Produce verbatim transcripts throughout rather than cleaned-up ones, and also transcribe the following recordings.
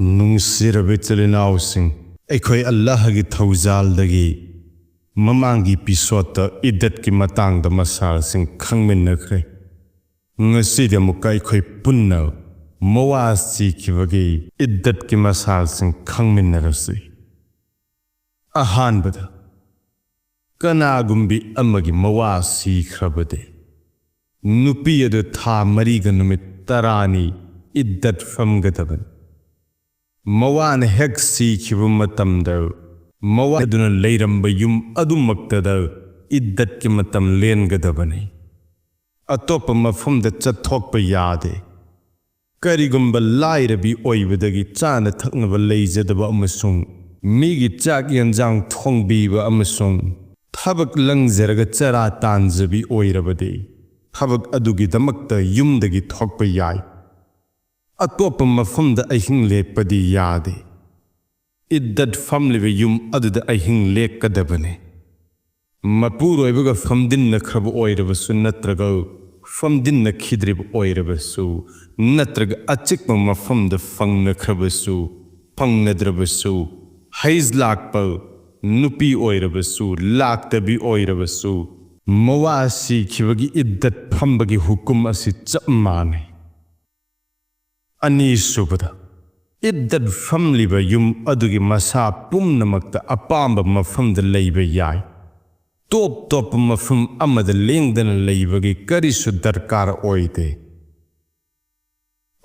ꯅꯨꯡꯁꯤꯔꯕ ꯏꯆꯤꯜ ꯏꯅꯥꯎꯁꯤꯡ, ꯑꯩꯈꯣꯏ ꯑꯜꯂꯥꯍꯒꯤ ꯊꯧꯖꯥꯜꯗꯒꯤ ꯃꯃꯥꯡꯒꯤ ꯏꯄꯤꯁꯣꯠꯇ ꯏꯗꯠꯀꯤ ꯃꯇꯥꯡꯗ ꯃꯁꯥꯜꯁꯤꯡ ꯈꯪꯃꯤꯟꯅꯈ꯭ꯔꯦ꯫ ꯉꯁꯤꯗꯤ ꯑꯃꯨꯛꯀ ꯑꯩꯈꯣꯏ ꯄꯨꯟꯅ ꯃꯋꯥ ꯁꯤꯈꯤꯕꯒꯤ ꯏꯗꯠꯀꯤ ꯃꯁꯥꯜꯁꯤꯡ ꯈꯪꯃꯤꯟꯅꯔꯁꯤ꯫ ꯑꯍꯥꯟꯕꯗ, ꯀꯅꯥꯒꯨꯝꯕꯤ ꯑꯃꯒꯤ ꯃꯋꯥ ꯁꯤꯈ꯭ꯔꯕꯗꯤ ꯅꯨꯄꯤ ꯑꯗꯨ ꯊꯥ ꯃꯔꯤꯒ ꯅꯨꯃꯤꯠ ꯇꯔꯥꯅꯤ ꯏꯗꯠ ꯐꯝꯒꯗꯕꯅꯤ꯫ ꯃꯋꯥꯅ ꯍꯦꯛ ꯁꯤꯈꯤꯕ ꯃꯇꯝꯗ ꯃꯋꯥ ꯑꯗꯨꯅ ꯂꯩꯔꯝꯕ ꯌꯨꯝ ꯑꯗꯨꯃꯛꯇꯗ ꯏꯗꯠꯀꯤ ꯃꯇꯝ ꯂꯦꯟꯒꯗꯕꯅꯤ꯫ ꯑꯇꯣꯞꯄ ꯃꯐꯝꯗ ꯆꯠꯊꯣꯛꯄ ꯌꯥꯗꯦ꯫ ꯀꯔꯤꯒꯨꯝꯕ ꯂꯥꯏꯔꯕꯤ ꯑꯣꯏꯕꯗꯒꯤ ꯆꯥꯅ ꯊꯛꯅꯕ ꯂꯩꯖꯗꯕ ꯑꯃꯁꯨꯡ ꯃꯤꯒꯤ ꯆꯥꯛ ꯌꯦꯟꯖꯥꯡ ꯊꯣꯡꯕꯤꯕ ꯑꯃꯁꯨꯡ ꯊꯕꯛ ꯂꯪꯖꯔꯒ ꯆꯔꯥ ꯇꯥꯟꯖꯕꯤ ꯑꯣꯏꯔꯕꯗꯤ, ꯊꯕꯛ ꯑꯗꯨꯒꯤꯗꯃꯛꯇ ꯌꯨꯝꯗꯒꯤ ꯊꯣꯛꯄ ꯌꯥꯏ꯫ ꯑꯇꯣꯞꯄ ꯃꯐꯝꯗ ꯑꯍꯤꯡ ꯂꯦꯛꯄꯗꯤ ꯌꯥꯗꯦ꯫ ꯏꯗꯠ ꯐꯝꯂꯤꯕ ꯌꯨꯝ ꯑꯗꯨꯗ ꯑꯍꯤꯡ ꯂꯦꯛꯀꯗꯕꯅꯤ꯫ ꯃꯄꯨꯔꯣꯏꯕꯒ ꯐꯝꯗꯤꯟꯅꯈ꯭ꯔꯕ ꯑꯣꯏꯔꯕꯁꯨ ꯅꯠꯇ꯭ꯔꯒ ꯐꯝꯗꯤꯟꯅꯈꯤꯗ꯭ꯔꯤꯕ ꯑꯣꯏꯔꯕꯁꯨ, ꯅꯠꯇ꯭ꯔꯒ ꯑꯆꯤꯛꯄ ꯃꯐꯝꯗ ꯐꯪꯅꯈ꯭ꯔꯕꯁꯨ, ꯐꯪꯅꯗ꯭ꯔꯕꯁꯨ, ꯍꯩꯖ ꯂꯥꯛꯄ ꯅꯨꯄꯤ ꯑꯣꯏꯔꯕꯁꯨ, ꯂꯥꯛꯇꯕꯤ ꯑꯣꯏꯔꯕꯁꯨ, ꯃꯋꯥ ꯁꯤꯈꯤꯕꯒꯤ ꯏꯗꯠ ꯐꯝꯕꯒꯤ ꯍꯨꯀꯨꯝ ꯑꯁꯤ ꯆꯞ ꯃꯥꯟꯅꯩ꯫ ꯑꯅꯤꯁꯨꯕꯗ, ꯏꯗꯠ ꯐꯝꯂꯤꯕ ꯌꯨꯝ ꯑꯗꯨꯒꯤ ꯃꯁꯥ ꯄꯨꯝꯅꯃꯛꯇ ꯑꯄꯥꯝꯕ ꯃꯐꯝꯗ ꯂꯩꯕ ꯌꯥꯏ꯫ ꯇꯣꯞ ꯇꯣꯞꯄ ꯃꯐꯝ ꯑꯃꯗ ꯂꯦꯡꯗꯅ ꯂꯩꯕꯒꯤ ꯀꯔꯤꯁꯨ ꯗꯔꯀꯥꯔ ꯑꯣꯏꯗꯦ꯫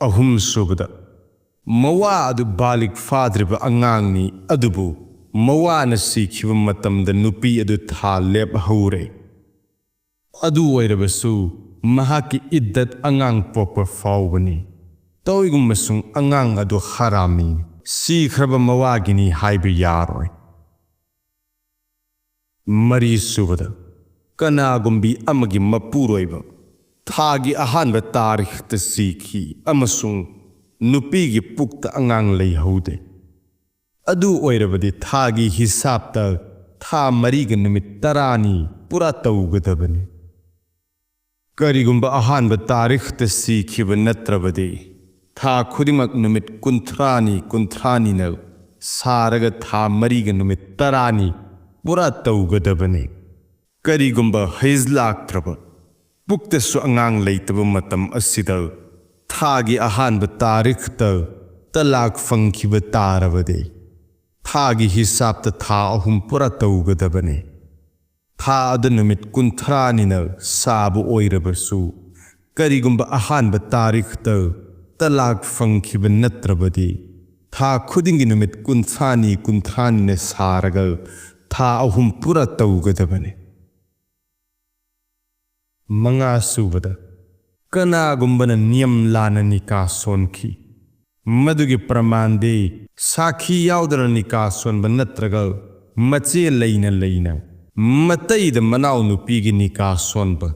ꯑꯍꯨꯝꯁꯨꯕꯗ, ꯃꯋꯥ ꯑꯗꯨ ꯕꯥꯂꯤꯒ ꯐꯥꯗ꯭ꯔꯤꯕ ꯑꯉꯥꯡꯅꯤ, ꯑꯗꯨꯕꯨ ꯃꯋꯥꯅ ꯁꯤꯈꯤꯕ ꯃꯇꯝꯗ ꯅꯨꯄꯤ ꯑꯗꯨ ꯊꯥ ꯂꯦꯞꯍꯧꯔꯦ꯫ ꯑꯗꯨ ꯑꯣꯏꯔꯕꯁꯨ ꯃꯍꯥꯛꯀꯤ ꯏꯗꯠ ꯑꯉꯥꯡ ꯄꯣꯛꯄ ꯐꯥꯎꯕꯅꯤ꯫ ꯇꯧꯏꯒꯨꯝꯕꯁꯨꯡ ꯑꯉꯥꯡ ꯑꯗꯨ ꯍꯔꯥꯝꯅꯤ, ꯁꯤꯈ꯭ꯔꯕ ꯃꯋꯥꯒꯤꯅꯤ ꯍꯥꯏꯕ ꯌꯥꯔꯣꯏ꯫ ꯃꯔꯤꯁꯨꯕꯗ, ꯀꯅꯥꯒꯨꯝꯕꯤ ꯑꯃꯒꯤ ꯃꯄꯨꯔꯣꯏꯕ ꯊꯥꯒꯤ ꯑꯍꯥꯟꯕ ꯇꯥꯔꯤꯈꯇ ꯁꯤꯈꯤ ꯑꯃꯁꯨꯡ ꯅꯨꯄꯤꯒꯤ ꯄꯨꯛꯇ ꯑꯉꯥꯡ ꯂꯩꯍꯧꯗꯦ꯫ ꯑꯗꯨ ꯑꯣꯏꯔꯕꯗꯤ ꯊꯥꯒꯤ ꯍꯤꯁꯥꯞꯇ ꯊꯥ ꯃꯔꯤꯒ ꯅꯨꯃꯤꯠ ꯇꯔꯥꯅꯤ ꯄꯨꯔꯥ ꯇꯧꯒꯗꯕꯅꯤ꯫ ꯀꯔꯤꯒꯨꯝꯕ ꯑꯍꯥꯟꯕ ꯇꯥꯔꯤꯈꯇ ꯁꯤꯈꯤꯕ ꯅꯠꯇ꯭ꯔꯕꯗꯤ, ꯊꯥ ꯈꯨꯗꯤꯡꯃꯛ ꯅꯨꯃꯤꯠ ꯀꯨꯟꯊ꯭ꯔꯥꯅꯤ ꯀꯨꯟꯊ꯭ꯔꯥꯅꯤꯅ ꯁꯥꯔꯒ ꯊꯥ ꯃꯔꯤꯒ ꯅꯨꯃꯤꯠ ꯇꯔꯥꯅꯤ ꯄꯨꯔꯥ ꯇꯧꯒꯗꯕꯅꯤ꯫ ꯀꯔꯤꯒꯨꯝꯕ ꯍꯩꯖ ꯂꯥꯛꯇ꯭ꯔꯕ, ꯄꯨꯛꯇꯁꯨ ꯑꯉꯥꯡ ꯂꯩꯇꯕ ꯃꯇꯝ ꯑꯁꯤꯗ ꯊꯥꯒꯤ ꯑꯍꯥꯟꯕ ꯇꯥꯔꯤꯈꯇ ꯇꯂꯥꯛ ꯐꯪꯈꯤꯕ ꯇꯥꯔꯕꯗꯤ ꯊꯥꯒꯤ ꯍꯤꯁꯥꯞꯇ ꯊꯥ ꯑꯍꯨꯝ ꯄꯨꯔꯥ ꯇꯧꯒꯗꯕꯅꯤ꯫ ꯊꯥ ꯑꯗꯨ ꯅꯨꯃꯤꯠ ꯀꯨꯟꯊ꯭ꯔꯥꯅꯤꯅ ꯁꯥꯕ ꯑꯣꯏꯔꯕꯁꯨ, ꯀꯔꯤꯒꯨꯝꯕ ꯑꯍꯥꯟꯕ ꯇꯥꯔꯤꯈꯇ ꯇꯂꯥꯛ ꯐꯪꯈꯤꯕ ꯅꯠꯇ꯭ꯔꯕꯗꯤ, ꯊꯥ ꯈꯨꯗꯤꯡꯒꯤ ꯅꯨꯃꯤꯠ ꯀꯨꯟꯊ꯭ꯔꯥꯅꯤ ꯀꯨꯟꯊ꯭ꯔꯥꯅꯤꯅ ꯁꯥꯔꯒ ꯊꯥ ꯑꯍꯨꯝ ꯄꯨꯔꯥ ꯇꯧꯒꯗꯕꯅꯤ꯫ ꯃꯉꯥ ꯁꯨꯕꯗ, ꯀꯅꯥꯒꯨꯝꯕꯅ ꯅꯤꯌꯝ ꯂꯥꯟꯅ ꯅꯤꯀꯥ ꯁꯣꯟꯈꯤ, ꯃꯗꯨꯒꯤ ꯄ꯭ꯔꯃꯥꯟꯗꯤ ꯁꯥꯈꯤ ꯌꯥꯎꯗꯅ ꯅꯤꯀꯥ ꯁꯣꯟꯕ ꯅꯠꯇ꯭ꯔꯒ ꯃꯆꯦ ꯂꯩꯅ ꯂꯩꯅ ꯃꯇꯩꯗ ꯃꯅꯥꯎ ꯅꯨꯄꯤꯒꯤ ꯅꯤꯀꯥ ꯁꯣꯟꯕ,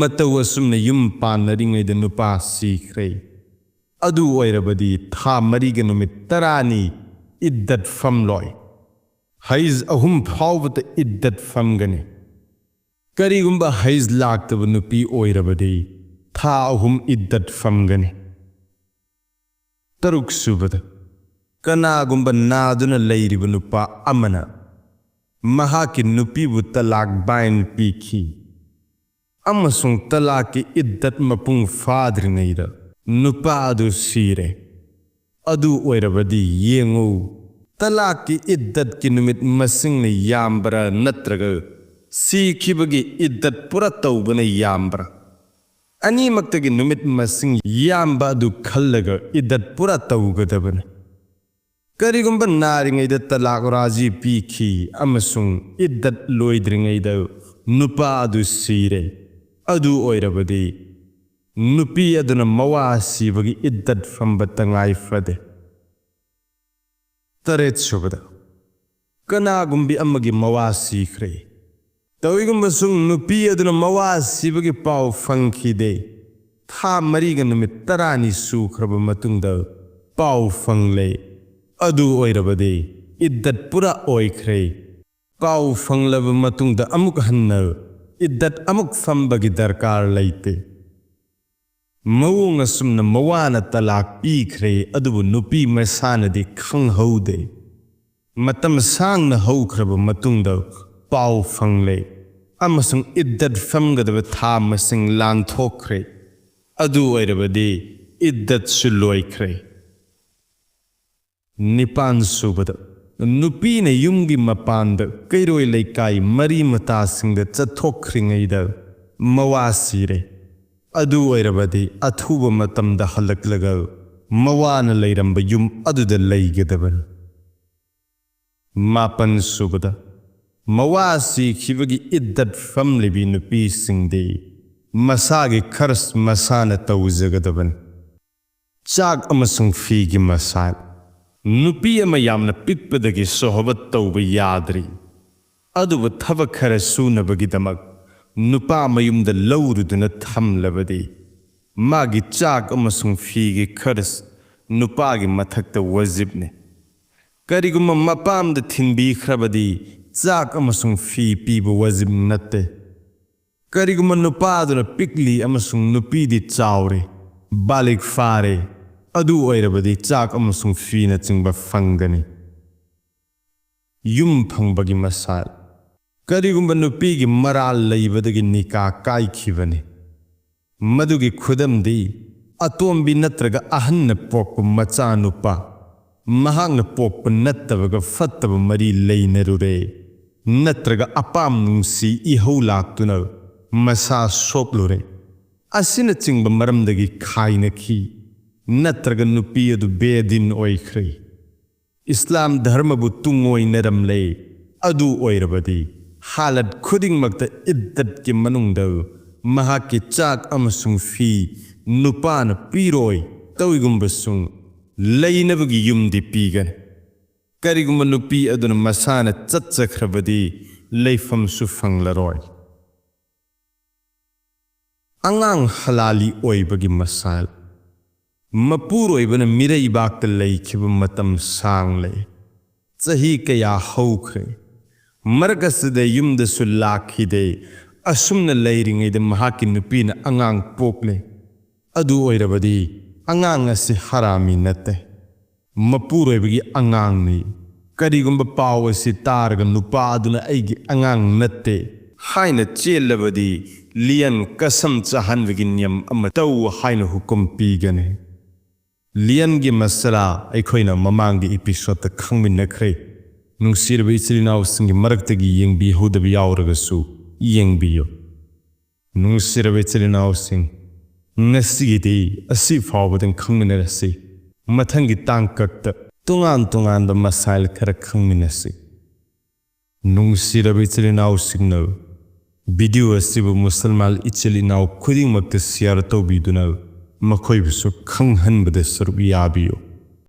ꯃꯇꯧ ꯑꯁꯨꯝꯅ ꯌꯨꯝ ꯄꯥꯟꯅꯔꯤꯉꯩꯗ ꯅꯨꯄꯥ ꯁꯤꯈ꯭ꯔꯦ꯫ ꯑꯗꯨ ꯑꯣꯏꯔꯕꯗꯤ ꯊꯥ ꯃꯔꯤꯒ ꯅꯨꯃꯤꯠ ꯇꯔꯥꯅꯤ ꯏꯗ꯭ꯗꯠ ꯐꯝꯂꯣꯏ꯫ ꯍꯩꯖ ꯑꯍꯨꯝ ꯐꯥꯎꯕꯗ ꯏꯗ꯭ꯗꯠ ꯐꯝꯒꯅꯤ꯫ ꯀꯔꯤꯒꯨꯝꯕ ꯍꯩꯖ ꯂꯥꯛꯇꯕ ꯅꯨꯄꯤ ꯑꯣꯏꯔꯕꯗꯤ ꯊꯥ ꯑꯍꯨꯝ ꯏꯗ꯭ꯗꯠ ꯐꯝꯒꯅꯤ꯫ ꯇꯔꯨꯛ ꯁꯨꯕꯗ, ꯀꯅꯥꯒꯨꯝꯕ ꯅꯥꯗꯨꯅ ꯂꯩꯔꯤꯕ ꯅꯨꯄꯥ ꯑꯃꯅ ꯃꯍꯥꯛꯀꯤ ꯅꯨꯄꯤꯕꯨ ꯇꯂꯥꯛ ꯕꯥꯏꯟ ꯄꯤꯈꯤ ꯑꯃꯁꯨꯡ ꯇꯂꯥꯛꯀꯤ ꯏꯗ꯭ꯗꯠ ꯃꯄꯨꯡ ꯐꯥꯗ꯭ꯔꯤꯉꯩꯗ ꯅꯨꯄꯥ ꯑꯗꯨ ꯁꯤꯔꯦ꯫ ꯑꯗꯨ ꯑꯣꯏꯔꯕꯗꯤ ꯌꯦꯡꯉꯨ, ꯇꯂꯥꯛꯀꯤ ꯏꯗ꯭ꯗꯠꯀꯤ ꯅꯨꯃꯤꯠ ꯃꯁꯤꯡꯅ ꯌꯥꯝꯕ꯭ꯔꯥ ꯅꯠꯇ꯭ꯔꯒ ꯁꯤꯈꯤꯕꯒꯤ ꯏꯗ꯭ꯗꯠ ꯄꯨꯔꯥ ꯇꯧꯕꯅ ꯌꯥꯝꯕ꯭ꯔꯥ? ꯑꯅꯤꯃꯛꯇꯒꯤ ꯅꯨꯃꯤꯠ ꯃꯁꯤꯡ ꯌꯥꯝꯕ ꯑꯗꯨ ꯈꯜꯂꯒ ꯏꯗ꯭ꯗꯠ ꯄꯨꯔꯥ ꯇꯧꯒꯗꯕꯅꯤ꯫ ꯀꯔꯤꯒꯨꯝꯕ ꯅꯥꯔꯤꯉꯩꯗ ꯇꯂꯥꯛ ꯔꯥꯖꯤ ꯄꯤꯈꯤ ꯑꯃꯁꯨꯡ ꯏꯗ꯭ꯗꯠ ꯂꯣꯏꯗ꯭ꯔꯤꯉꯩꯗ ꯅꯨꯄꯥ ꯑꯗꯨ ꯁꯤꯔꯦ, ꯑꯗꯨ ꯑꯣꯏꯔꯕꯗꯤ ꯅꯨꯄꯤ ꯑꯗꯨꯅ ꯃꯋꯥ ꯁꯤꯕꯒꯤ ꯏꯗ꯭ꯗꯠ ꯐꯝꯕ ꯇꯉꯥꯏ ꯐꯗꯦ꯫ ꯇꯔꯦꯠ ꯁꯨꯕꯗ, ꯀꯅꯥꯒꯨꯝꯕꯤ ꯑꯃꯒꯤ ꯃꯋꯥ ꯁꯤꯈ꯭ꯔꯦ꯫ ꯇꯧꯏꯒꯨꯝꯕꯁꯨꯡ ꯅꯨꯄꯤ ꯑꯗꯨꯅ ꯃꯋꯥ ꯁꯤꯕꯒꯤ ꯄꯥꯎ ꯐꯪꯈꯤꯗꯦ꯫ ꯊꯥ ꯃꯔꯤꯒ ꯅꯨꯃꯤꯠ ꯇꯔꯥꯅꯤ ꯁꯨꯈ꯭ꯔꯕ ꯃꯇꯨꯡꯗ ꯄꯥꯎ ꯐꯪꯂꯦ꯫ ꯑꯗꯨ ꯑꯣꯏꯔꯕꯗꯤ ꯏꯗ꯭ꯗꯠ ꯄꯨꯔꯥ ꯑꯣꯏꯈ꯭ꯔꯦ꯫ ꯄꯥꯎ ꯐꯪꯂꯕ ꯃꯇꯨꯡꯗ ꯑꯃꯨꯛ ꯍꯟꯅ ꯏꯗ꯭ꯗꯠ ꯑꯃꯨꯛ ꯐꯝꯕꯒꯤ ꯗꯔꯀꯥꯔ ꯂꯩꯇꯦ꯫ ꯃꯑꯣꯡ ꯑꯁꯨꯝꯅ ꯃꯋꯥꯅ ꯇꯂꯥꯛ ꯄꯤꯈ꯭ꯔꯦ, ꯑꯗꯨꯕꯨ ꯅꯨꯄꯤ ꯃꯁꯥꯅꯗꯤ ꯈꯪꯍꯧꯗꯦ꯫ ꯃꯇꯝ ꯁꯥꯡꯅ ꯍꯧꯈ꯭ꯔꯕ ꯃꯇꯨꯡꯗ ꯄꯥꯎ ꯐꯪꯂꯦ ꯑꯃꯁꯨꯡ ꯏꯗ꯭ꯗꯠ ꯐꯝꯒꯗꯕ ꯊꯥ ꯃꯁꯤꯡ ꯂꯥꯟꯊꯣꯛꯈ꯭ꯔꯦ꯫ ꯑꯗꯨ ꯑꯣꯏꯔꯕꯗꯤ ꯏꯗ꯭ꯗꯠꯁꯨ ꯂꯣꯏꯈ꯭ꯔꯦ꯫ ꯅꯤꯄꯥꯟ ꯁꯨꯕꯗ, ꯅꯨꯄꯤꯅ ꯌꯨꯝꯒꯤ ꯃꯄꯥꯟꯗ ꯀꯩꯔꯣꯏ ꯂꯩꯀꯥꯏ ꯃꯔꯤ ꯃꯇꯥꯁꯤꯡꯗ ꯆꯠꯊꯣꯛꯈ꯭ꯔꯤꯉꯩꯗ ꯃꯋꯥ ꯁꯤꯔꯦ꯫ ꯑꯗꯨ ꯑꯣꯏꯔꯕꯗꯤ ꯑꯊꯨꯕ ꯃꯇꯝꯗ ꯍꯜꯂꯛꯂꯒ ꯃꯋꯥꯅ ꯂꯩꯔꯝꯕ ꯌꯨꯝ ꯑꯗꯨꯗ ꯂꯩꯒꯗꯕꯅꯤ꯫ ꯃꯥꯄꯟ ꯁꯨꯕꯗ, ꯃꯋꯥ ꯁꯤꯈꯤꯕꯒꯤ ꯏꯗ꯭ꯗꯠ ꯐꯝꯂꯤꯕꯤ ꯅꯨꯄꯤꯁꯤꯡꯗꯤ ꯃꯁꯥꯒꯤ ꯈꯔꯁ ꯃꯁꯥꯅ ꯇꯧꯖꯒꯗꯕꯅꯤ꯫ ꯆꯥꯛ ꯑꯃꯁꯨꯡ ꯐꯤꯒꯤ ꯃꯁꯥꯏꯜ꯫ ꯅꯨꯄꯤ ꯑꯃ ꯌꯥꯝꯅ ꯄꯤꯛꯄꯗꯒꯤ ꯁꯣꯍꯕꯠ ꯇꯧꯕ ꯌꯥꯗ꯭ꯔꯤ, ꯑꯗꯨꯕꯨ ꯊꯕꯛ ꯈꯔ ꯁꯨꯅꯕꯒꯤꯗꯃꯛ ꯅꯨꯄꯥ ꯃꯌꯨꯝꯗ ꯂꯧꯔꯨꯗꯨꯅ ꯊꯝꯂꯕꯗꯤ, ꯃꯥꯒꯤ ꯆꯥꯛ ꯑꯃꯁꯨꯡ ꯐꯤꯒꯤ ꯈꯔꯁ ꯅꯨꯄꯥꯒꯤ ꯃꯊꯛꯇ ꯋꯥꯖꯤꯕꯅꯤ꯫ ꯀꯔꯤꯒꯨꯝꯕ ꯃꯄꯥꯝꯗ ꯊꯤꯟꯕꯤꯈ꯭ꯔꯕꯗꯤ, ꯆꯥꯛ ꯑꯃꯁꯨꯡ ꯐꯤ ꯄꯤꯕ ꯋꯥꯖꯤꯕ ꯅꯠꯇꯦ꯫ ꯀꯔꯤꯒꯨꯝꯕ ꯅꯨꯄꯥꯗꯨꯅ ꯄꯤꯛꯂꯤ ꯑꯃꯁꯨꯡ ꯅꯨꯄꯤꯗꯤ ꯆꯥꯎꯔꯦ, ꯕꯥꯂꯤꯒ ꯐꯥꯔꯦ, ꯑꯗꯨ ꯑꯣꯏꯔꯕꯗꯤ ꯆꯥꯛ ꯑꯃꯁꯨꯡ ꯐꯤꯅꯆꯤꯡꯕ ꯐꯪꯒꯅꯤ꯫ ꯌꯨꯝ ꯐꯪꯕꯒꯤ ꯃꯁꯥꯏꯜ꯫ ꯀꯔꯤꯒꯨꯝꯕ ꯅꯨꯄꯤꯒꯤ ꯃꯔꯥꯜ ꯂꯩꯕꯗꯒꯤ ꯅꯤꯀꯥ ꯀꯥꯏꯈꯤꯕꯅꯤ, ꯃꯗꯨꯒꯤ ꯈꯨꯗꯝꯗꯤ ꯑꯇꯣꯝꯕꯤ ꯅꯠꯇ꯭ꯔꯒ ꯑꯍꯟꯅ ꯄꯣꯛꯄ ꯃꯆꯥꯅꯨꯄꯥ, ꯃꯍꯥꯛꯅ ꯄꯣꯛꯄ ꯅꯠꯇꯕꯒ ꯐꯠꯇꯕ ꯃꯔꯤ ꯂꯩꯅꯔꯨꯔꯦ, ꯅꯠꯇ꯭ꯔꯒ ꯑꯄꯥꯝ ꯅꯨꯡꯁꯤ ꯏꯍꯧ ꯂꯥꯛꯇꯨꯅ ꯃꯁꯥ ꯁꯣꯛꯂꯨꯔꯦ, ꯑꯁꯤꯅꯆꯤꯡꯕ ꯃꯔꯝꯗꯒꯤ ꯈꯥꯏꯅꯈꯤ, ꯅꯠꯇ꯭ꯔꯒ ꯅꯨꯄꯤ ꯑꯗꯨ ꯕꯦꯗꯤꯟ ꯑꯣꯏꯈ꯭ꯔꯦ꯫ ꯏꯁꯂꯥꯝ ꯙꯔꯃꯕꯨ ꯇꯨꯡꯑꯣꯏꯅꯔꯝꯂꯦ꯫ ꯑꯗꯨ ꯑꯣꯏꯔꯕꯗꯤ, ꯍꯥꯂꯠ ꯈꯨꯗꯤꯡꯃꯛꯇ ꯏꯗ꯭ꯗꯠꯀꯤ ꯃꯅꯨꯡꯗ ꯃꯍꯥꯛꯀꯤ ꯆꯥꯛ ꯑꯃꯁꯨꯡ ꯐꯤ ꯅꯨꯄꯥꯅ ꯄꯤꯔꯣꯏ, ꯇꯧꯏꯒꯨꯝꯕꯁꯨꯡ ꯂꯩꯅꯕꯒꯤ ꯌꯨꯝꯗꯤ ꯄꯤꯒꯅꯤ꯫ ꯀꯔꯤꯒꯨꯝꯕ ꯅꯨꯄꯤ ꯑꯗꯨꯅ ꯃꯁꯥꯅ ꯆꯠꯆꯈ꯭ꯔꯕꯗꯤ, ꯂꯩꯐꯝꯁꯨ ꯐꯪꯂꯔꯣꯏ꯫ ꯑꯉꯥꯡ ꯍꯂꯥꯂꯤ ꯑꯣꯏꯕꯒꯤ ꯃꯁꯥꯏꯜ꯫ ꯃꯄꯨꯔꯣꯏꯕꯅ ꯃꯤꯔꯩꯕꯥꯛꯇ ꯂꯩꯈꯤꯕ ꯃꯇꯝ ꯁꯥꯡꯂꯦ꯫ ꯆꯍꯤ ꯀꯌꯥ ꯍꯧꯈ꯭ꯔꯦ꯫ ꯃꯔꯛ ꯑꯁꯤꯗ ꯌꯨꯝꯗꯁꯨ ꯂꯥꯛꯈꯤꯗꯦ꯫ ꯑꯁꯨꯝꯅ ꯂꯩꯔꯤꯉꯩꯗ ꯃꯍꯥꯛꯀꯤ ꯅꯨꯄꯤꯅ ꯑꯉꯥꯡ ꯄꯣꯛꯂꯦ꯫ ꯑꯗꯨ ꯑꯣꯏꯔꯕꯗꯤ ꯑꯉꯥꯡ ꯑꯁꯤ ꯍꯔꯥꯃꯤ ꯅꯠꯇꯦ, ꯃꯄꯨꯔꯣꯏꯕꯒꯤ ꯑꯉꯥꯡꯅꯤ꯫ ꯀꯔꯤꯒꯨꯝꯕ ꯄꯥꯎ ꯑꯁꯤ ꯇꯥꯔꯒ ꯅꯨꯄꯥ ꯑꯗꯨꯅ "ꯑꯩꯒꯤ ꯑꯉꯥꯡ ꯅꯠꯇꯦ" ꯍꯥꯏꯅ ꯆꯦꯜꯂꯕꯗꯤ, ꯂꯤꯌꯟ ꯀꯁꯝ ꯆꯥꯍꯟꯕꯒꯤ ꯅꯤꯌꯝ ꯑꯃ ꯇꯧ ꯍꯥꯏꯅ ꯍꯨꯀꯨꯝ ꯄꯤꯒꯅꯤ꯫ ꯂꯤꯌꯟꯒꯤ ꯃꯁꯂꯥ ꯑꯩꯈꯣꯏꯅ ꯃꯃꯥꯡꯒꯤ ꯏꯄꯤꯁꯣꯗꯇ ꯈꯪꯃꯤꯟꯅꯈ꯭ꯔꯦ꯫ ꯅꯨꯡꯁꯤꯔꯕ ꯏꯆꯤꯜ ꯏꯅꯥꯎꯁꯤꯡꯒꯤ ꯃꯔꯛꯇꯒꯤ ꯌꯦꯡꯕꯤꯍꯧꯗꯕ ꯌꯥꯎꯔꯒꯁꯨ ꯌꯦꯡꯕꯤꯌꯨ꯫ ꯅꯨꯡꯁꯤꯔꯕ ꯏꯆꯤꯜ ꯏꯅꯥꯎꯁꯤꯡ, ꯉꯁꯤꯒꯤꯗꯤ ꯑꯁꯤ ꯐꯥꯎꯕꯗꯪ ꯈꯪꯃꯤꯟꯅꯔꯁꯤ꯫ ꯃꯊꯪꯒꯤ ꯇꯥꯡꯀꯛꯇ ꯇꯣꯉꯥꯟ ꯇꯣꯉꯥꯟꯕ ꯃꯁꯥꯏꯜ ꯈꯔ ꯈꯪꯃꯤꯟꯅꯁꯤ꯫ ꯅꯨꯡꯁꯤꯔꯕ ꯏꯆꯤꯜ ꯏꯅꯥꯎꯁꯤꯡꯅ, ꯚꯤꯗꯤꯑꯣ ꯑꯁꯤꯕꯨ ꯃꯨꯁꯜꯃꯥꯟ ꯏꯆꯤꯜ ꯏꯅꯥꯎ ꯈꯨꯗꯤꯡꯃꯛꯇ ꯁꯤꯌꯥꯔ ꯇꯧꯕꯤꯗꯨꯅ ꯃꯈꯣꯏꯕꯨꯁꯨ ꯈꯪꯍꯟꯕꯗ ꯁꯔꯨꯛ ꯌꯥꯕꯤꯌꯨ꯫